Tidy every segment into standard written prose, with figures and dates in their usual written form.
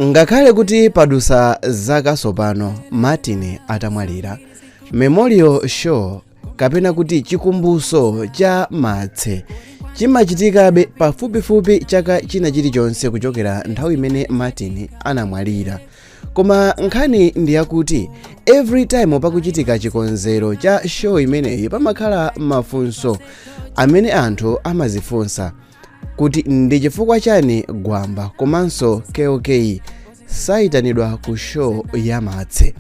Ngakhale kuti padusa zaka tsopano Martin atamwalira, memorial show kapena kuti chikumbutso cha Martse chimachitikabe pafupifupi chaka china chilichonse kuchokera nthawi imene Martin anamwalira. Koma nkhani ndi yakuti every time pakuchitika chikonzero cha show imeneyi, pamakhala mafunso amene anthu amazifunsa kuti ndi chifukwa chani Gwamba komanso KOK sayitanidwa ku show ya Martse,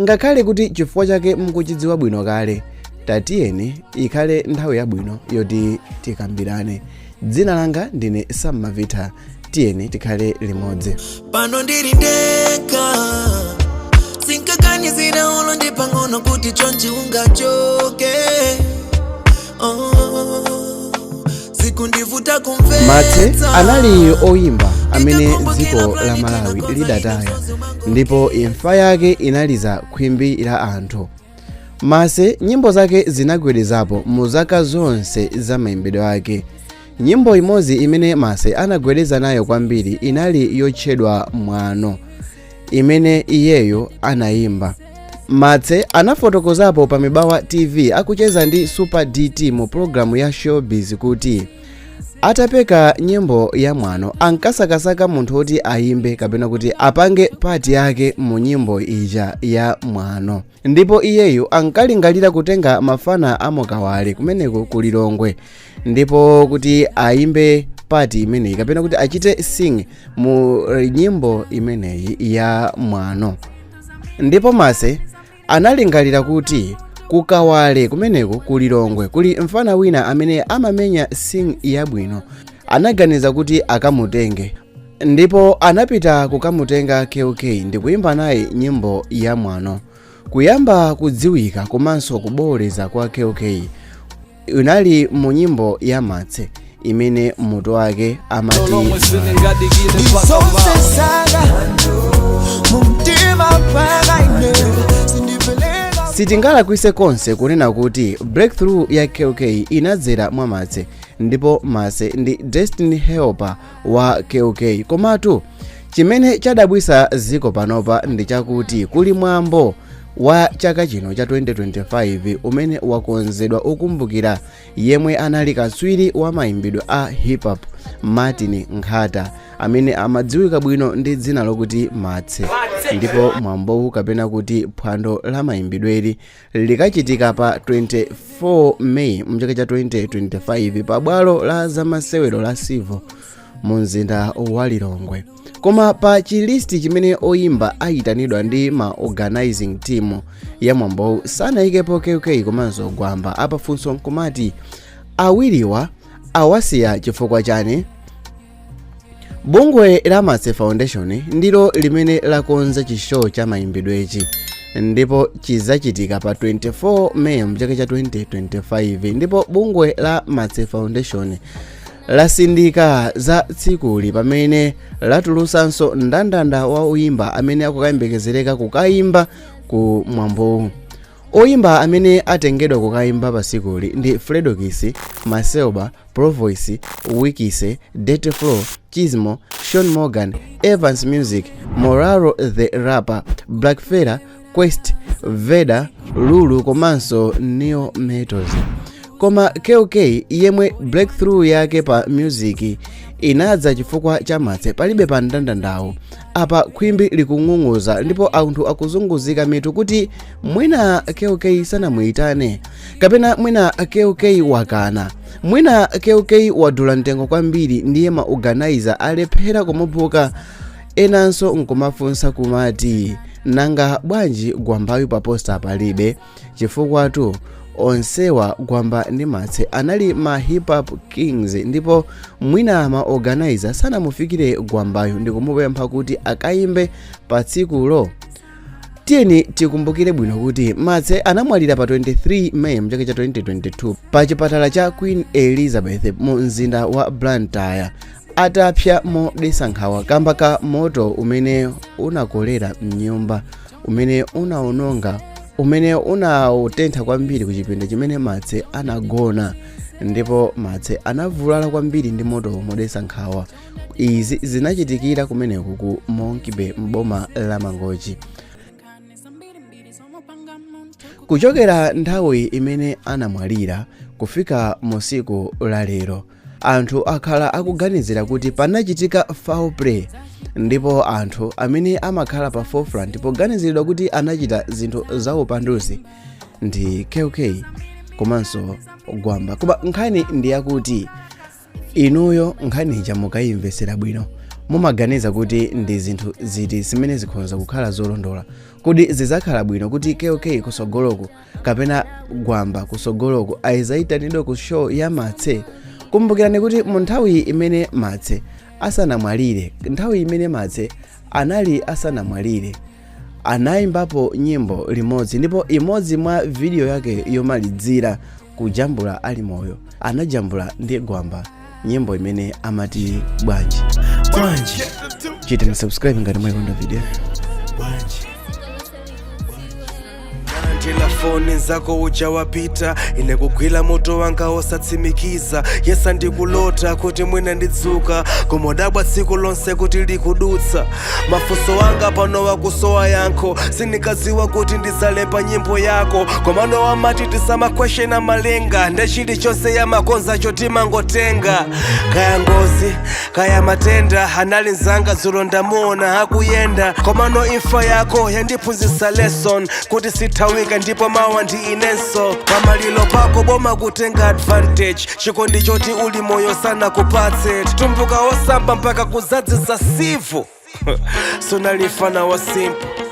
ngakhale kuti chifukwa chake mukuchidziwa bwino kale. Tatiyeni ikhale nthawi yabwino yoti tikambirane. Dzina langa ndine Sammavita, tiyeni tikhale limodzi. Pano ndili ndekha, sinkaganizira ulo ndi pang'ono kuti chonchi ungachoke. Oh, sikundivuta kumvetsa. Martse anali oyimba amene dziko la Malawi lidataya, ndipo imfa yake inaliza khwimbi la anthu. Martse nyimbo zake zinagwerezapo mu zaka zonse za mayimbidwe ake. Nyimbo imodzi imene Martse anagwereza nayo kwambiri inali yotchedwa "Mwano", imene iyeyo anayimba. Martse anafotokozapo pa Mibawa TV akucheza ndi Super DT mu pologalamu ya Showbiz kuti atapeka nyimbo ya "Mwano" ankasakasaka munthu woti ayimbe kapena kuti apange part yake mu nyimbo ija ya "Mwano", ndipo iyeyo ankalingalira kutenga mafana amokawale kumeneko ku Lilongwe ndipo kuti ayimbe part imeneyi kapena kuti achite sing mu nyimbo imeneyi ya "Mwano". Ndipo Martse analingalira kuti kukawale kumeneko ku Lilongwe kuli mfana wina amene amamenya sing yabwino. Anaganiza kuti akamutenge, ndipo anapita kukamutenga KOK ndikuyimba naye nyimbo ya "Mwano". Kuyamba kudziwika komanso kuboleza kwa KOK inali mu nyimbo ya Martse imene mutu wake amati Lomwe siningadikire mpaka Zonse mawa. Zanga mumtima pakaine sindipeleka. Sitingalakwise konse kunena kuti breakthrough ya KOK inadzera mwa Martse, ndipo Martse ndi destiny helper wa KOK. Komatu chimene chadabwisa ziko panopa ndi chakuti kuli mwambo wa chaka chino cha 2025 umene wakonzedwa ukumbukira yemwe anali katswiri wa mayimbidwe a hip hop Martin Nkhata, amene amadziwika bwino ndi dzina lokuti Martse. Ndipo mwambowu kapena kuti phwando la mayimbidweri likachitika pa 24 Meyi mchaka cha 2025 pa bwalo la zamasewero la Civo mu mzinda wa Lilongwe. Koma pa chi list chimene oyimba ayitanidwa ndi ma organizing team ya mwambowu sanayikepo KK komanso Gwamba. Apa funso nkumati, awiriwa awasiya chifukwa chani? Bungwe la Martse Foundation ndilo limene lakonza chi show cha mayimbidwechi, ndipo chizachitika pa 24 Meyi mchaka cha 2025. Ndipo bungwe la Martse Foundation lasindika za tsikuli pamene latulusanso mndandanda wa oyimba amene akukayembekezereka kukayimba ku mwambowu. Oyimba amene atengedwa kukayimba pasikuli ndi Fredokiss, Macelba, Provoice, Wikise, Dirty Flow, Chismo, Sean Morgan, Evans Music, Moraro the Rapper, Black Fera, Quest, Veda, Lulu komanso Neo Metals. Koma KOK, yemwe breakthrough yake pa music inadza chifukwa cha Martse, palibe pa mndandandawo. Apa khwimbi likung'ung'uza ndipo anthu akuzunguzika mitu kuti mwina KOK sanamuyitane, kapena mwina KOK wakana, mwina KOK wadula mtengo kwambiri ndiye ma organizer alephera kumubuka. Enanso nkumafunsa kumati, nanga bwanji Gwambayu pa poster palibe? Chifukwa onsewa, Gwamba ndi Martse, anali ma hip hop kings, ndipo mwina ma organizer sanamufikire Gwambayo ndikumupempha kuti akayimbe pa tsikulo. Tiyeni tikumbukire bwino kuti Martse anamwalira pa 23 Meyi mchaka cha 2022 pa chipatala cha Queen Elizabeth mu mzinda wa Blantyre, atapsa modetsa nkhawa kamba ka moto umene unakolera mnyumba, umene unaononga, umene unautentha kwambiri ku chipinda chimene Martse anagona, ndipo Martse anavulala kwambiri ndi moto modetsa nkhawa. Izi zinachitikira kumeneku ku Monkey Bay m'boma la Mangochi. Kuchokera nthawi imene anamwalira kufika musiku la lero, anthu akhala akuganizira kuti panachitika foul play, ndipo anthu amene amakhala pa forefront poganiziridwa kuti anachita zinthu zaupanduzi ndi KK komanso Gwamba. Koma nkhani ndi yakuti inuyo nkhani ija mukayimvesera bwino, mumaganiza kuti ndi zinthu ziti zimene zikhoza kukhala zolondola? Kuti zizakhala bwino kuti KK kusogoloku kapena Gwamba kusogoloku ayizayitanidwe ku show ya Matse? Kumbukirani kuti mu nthawi imene Matse asanamwalire, nthawi imene Matse anali asanamwalire, anayimbapo nyimbo limodzi, ndipo imodzi mwa video yake yomalizira kujambula ali moyo anajambula ndi Gwamba, nyimbo imene amati "Bwanji". Bwanji. Chitani subscribe ngati mwayikonda video. Bwanji. Ndila foni zako uja wapita, ine kugwila moto wanga osatsimikiza. Yesa ndikulota kuti mwina ndidzuka, komodabwa tsiku lonse kuti likudutsa. Mafunso wanga pano wakusowa yankho. Sindikadziwa kuti ndizalemba nyimbo yako, komano wamati tisamakweshena malenga, ndechilichonse yamakonza chotimangotenga. Kaya ngozi, kaya matenda, anali nzanga dzulo ndamuona akuyenda. Komano imfa yako yandiphunzitsa lesson kuti sithawika, ndipo mawa ndi inenso. Pamalilo pako boma kutenga advantage, chikondi choti uli moyo sana kupatse. Tumbuka osamba mpaka kuzadzisa sivu, sunalifana wa simple.